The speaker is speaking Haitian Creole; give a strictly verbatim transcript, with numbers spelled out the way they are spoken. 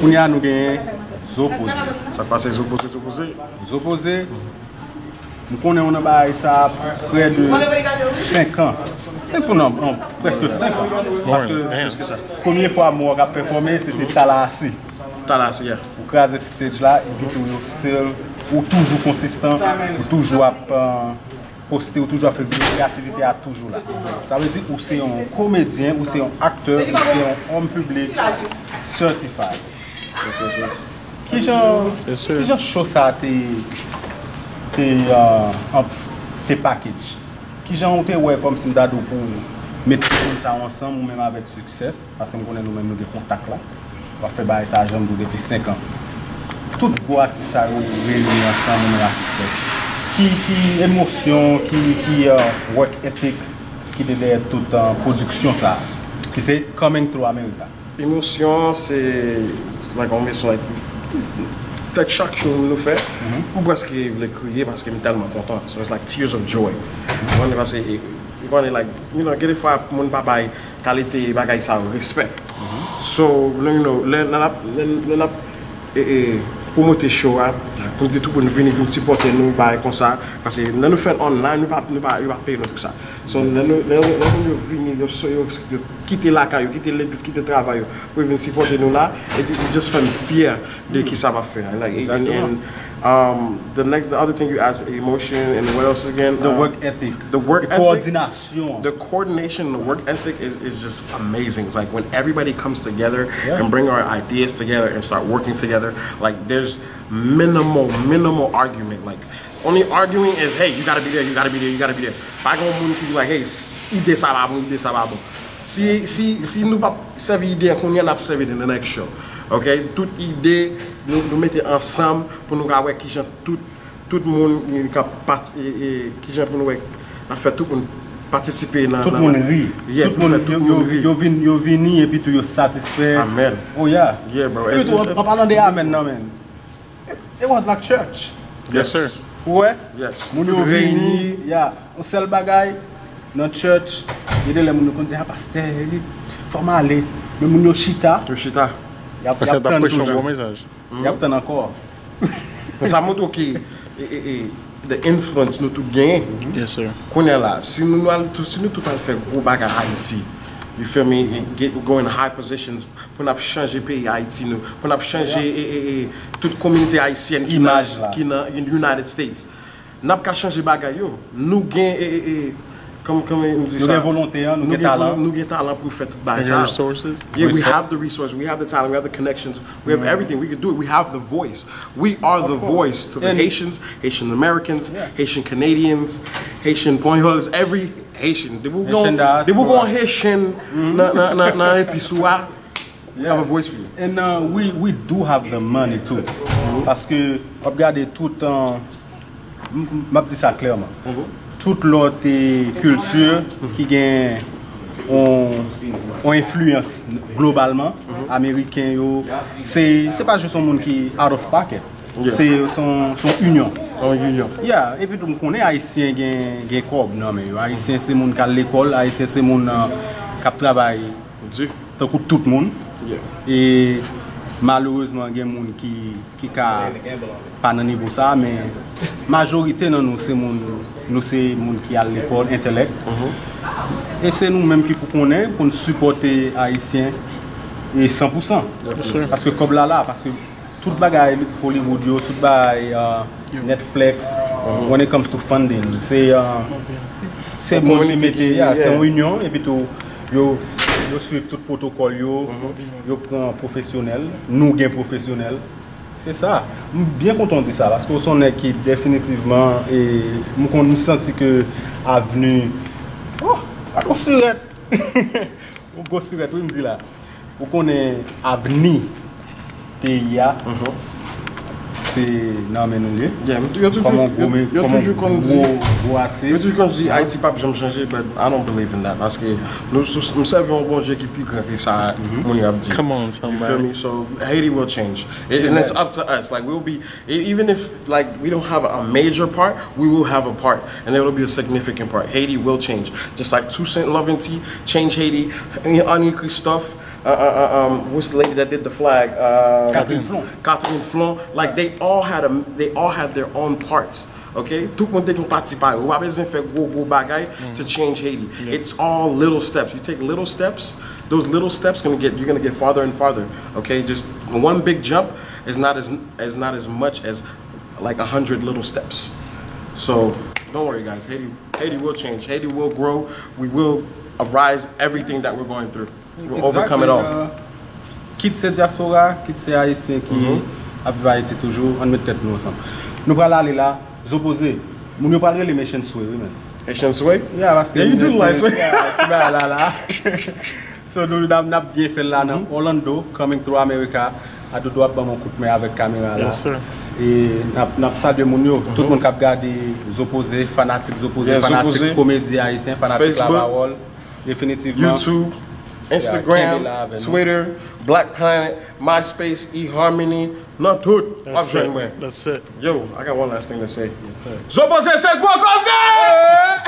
Kounye a nou genyen Zopoze. Sa k pase Zopoze, Zopoze? Zopoze, m konnen w nan bagay sa a prè de senk an. Senk an, non, non, prèske senk an. Paske premye fwa Mohawk ap pèfòme, se te Tallahassee. Tallahassee, yeah. Ou kraze stage la, epi tou yo still, ou toujou konsistan, ou toujou ap, euh, poste, ou toujou ap fè videyo, kreyativite a toujou la. Sa vle di ou se yon komedyen, ou se yon aktè, ou se yon òm piblik certified. Kijan, kijan show sa a te, te, euh, an- te package? Kijan ou te wè kòmsi m ta di w pou w met tout moun sa yo ansanm ou menm avèk Success? Paske m konnen nou menm nou gen kontak la. W ap fè bagay sa a, jan m di w, depi senk an. Tout gwo atis sa yo reyini ansanm ou menm ak Success. Ki, ki emosyon, ki, ki, euh, work ethic ki te dèyè tout, euh, pwodiksyon sa a, ki se Coming Through America? Emosyon an, se, se like, yon emosyon, like, like, chak show nou fè, ou prèske vle kriye paske m tèlman kontan. So it's like tears of joy. Ou konprann? Paske, e, ou konprann, like, you know, gen de fwa moun pa bay kalite bagay sa yo respè. So, you know, lè, lè n ap, lè, lè n ap, e, e, pwomote show a, pou n di tout moun vini, vin sipòte nou, bagay konsa. Paske lè nou fè l online, nou pa, nou pa, yo pa peye nou pou sa. So, lè nou, lè, lè moun yo vini, yo, so, yo, yo kite lakay yo, kite legliz, kite travay yo, pou yo vin sipòte nou la, e, e just fè m fyè de ki sa m ap fè a. Like, and, and, um, the next, the other thing you asked, emotion, and what else again? The work ethic. The work ethic. Kowòdinasyon. The coordination, the work ethic is, is just amazing. It's like when everybody comes together and bring our ideas together and start working together, like, there's minimal, minimal argument. Like, only arguing is, hey, you gotta be there, you gotta be there, you gotta be there. Pa gen yon moun ki di like, hey, s- ide sa pa bon, ide sa pa bon. Si, si, si nou pa sèvi ide a kounye a, n ap sèvi the next show. Ok? Tout ide, nou, nou mete ansanm pou nou ka wè kijan tout, tout moun ka pati, e, e, kijan pou nou wè n ap fè tout moun patisipe nan, tout nan, moun ri. Yeah, tout pou moun, fè tout yo, moun yo, ri. Yo vin, yo vini epi tou yo satisfè. Amen. Oh yeah. Yeah, bro. Epi tou, an palan de amen nan, men. It was like church. Yes, sir. Ou wè? Yes. Moun yo vini, ya, yon sèl bagay, nan church, gen de lè moun yo konn di, a, pastè, li, fò m ale. Men moun yo chita. Yo chita. Y ap, y ap tann toujou. Y ap tann ankò. Men sa montre w ke, e, e, e, the influence nou tout genyen. Yes, sir. Kounye a la, si nou, nou al, si nou tout al fè gwo bagay Ayiti, you feel me, e get, go in high positions, pou n ap chanje peyi Ayiti nou, pou n ap chanje, e, e, e, tout kominote ayisyèn ki nan, ki nan United States. N ap ka chanje bagay yo. Nou gen, e, e, e, kòm, kòm m di sa, nou gen volonte an, nou gen talan, nou gen talan pou n fè tout bagay sa yo. Yeah, we have the resources, we have the talent, we have the connections, we have everything. We can do it. We have the voice. We are the voice to the Haitians, Haitian Americans, Haitian Canadians, Haitian Panyòls, every Haitian. Depi w gen, depi w gen yon Haitian nan, nan, nan, nan epis ou a, we have a voice for you. And, uh, we, we do have the money too. Paske w ap gade tout, uh, m, m, m ap di sa klèman. Tout lòt, eh, kilti ki gen yon, yon enfliyans globalman, ameriken yo, se, se pa jis yon moun ki out of pocket. Yeah. Se, se yon, se yon inyon. Yon inyon. Yeah, epi tou m konnen Ayisyen gen, gen kòb nan men yo. Ayisyen se moun k al lekòl, Ayisyen se moun, uh, k ap travay tankou tout moun. Yeah. E malerezman, gen moun ki, ki ka pa nan nivo sa a, men majorite nan nou se moun, nou se moun ki al lekòl, entèlèk. E se nou menm ki pou konnen, pou n sipòte Ayisyen e san pou san. Yes, sir. Paske kòb la la, paske tout bagay Hollywood yo, tout bagay, uh, Netflix, when it comes to funding, se, uh, se moun ki mete, yeah, se yon inyon, epi tou, yo, yo swiv tout pwotokòl yo, yo pran pwofesyonèl, nou gen pwofesyonèl. Se sa. M byen kontan w di sa, paske w se yon nèg ki definitivman, e m konn, m santi ke avni, oh, gad yon sirèt. Yon gwo sirèt, wi, m di la. Ou konnen avni peyi a, se nan men nou ye. Yeah, m tou-, yo toujou, kòm yon gwo, yo, yo kòm yon toujou konn di, gwo, gwo atis. Yo toujou konn di Ayiti p ap janm chanje, but I don't believe in that. Paske nou sou, m sèvi yon Bondye ki pi gran ke sa moun yo ap di. Come on, somebody. You feel me? So Haiti will change. And, and it's up to us. Like, we'll be, e, even if, like, we don't have a major part, we will have a part, and it'll be a significant part. Haiti will change, just like Toussaint Louverture changed Haiti, Henri Christophe, uh, uh, uh, um, what's the lady that did the flag? Uh, Catherine Flon. Catherine Flon. Like they all had a, they all had their own parts. Okay? Tout moun te gen pati pa yo. Ou pa bezwen fè gwo gwo bagay to change Haiti. It's all little steps. You take little steps. Those little steps gonna get you're gonna get farther and farther. Okay? Just one big jump is not as is not as much as like a hundred little steps. So don't worry, guys. Haiti Haiti will change. Haiti will grow. We will arise everything that we're going through. We'll overcome it all. Kit se dyaspora, kit se ayisyen ki ap viv Ayiti toujou, ann met tèt nou ansanm. Nou pral ale la, Zo Poze. Moun yo pral rele m Haitian Sway, wi, men. Haitian Sway? Yeah, paske Yeah, you do like Sway. Yeah, ti bagay la la. So nou n ap byen fè l la nan Orlando, coming through America. Adoudou ap ban m yon kout men avèk kamera la. Yes, sir. E n ap n ap salye moun yo, tout moun k ap gade Zo Poze, fanatik Zo Poze, Yeah, Zo fanatik Poze. Komedi Ayisyen, fanatik Facebook. Lapawòl, definitivman. YouTube, Yeah, Instagram, kenbe la avè nou. Twitter, Black Planet, MySpace, eHarmony, nan tout. W ap That's jwenn it. Mwen. That's it. Yo, I got one last thing to say. Yes, sir. Zo Poze se gwo koze!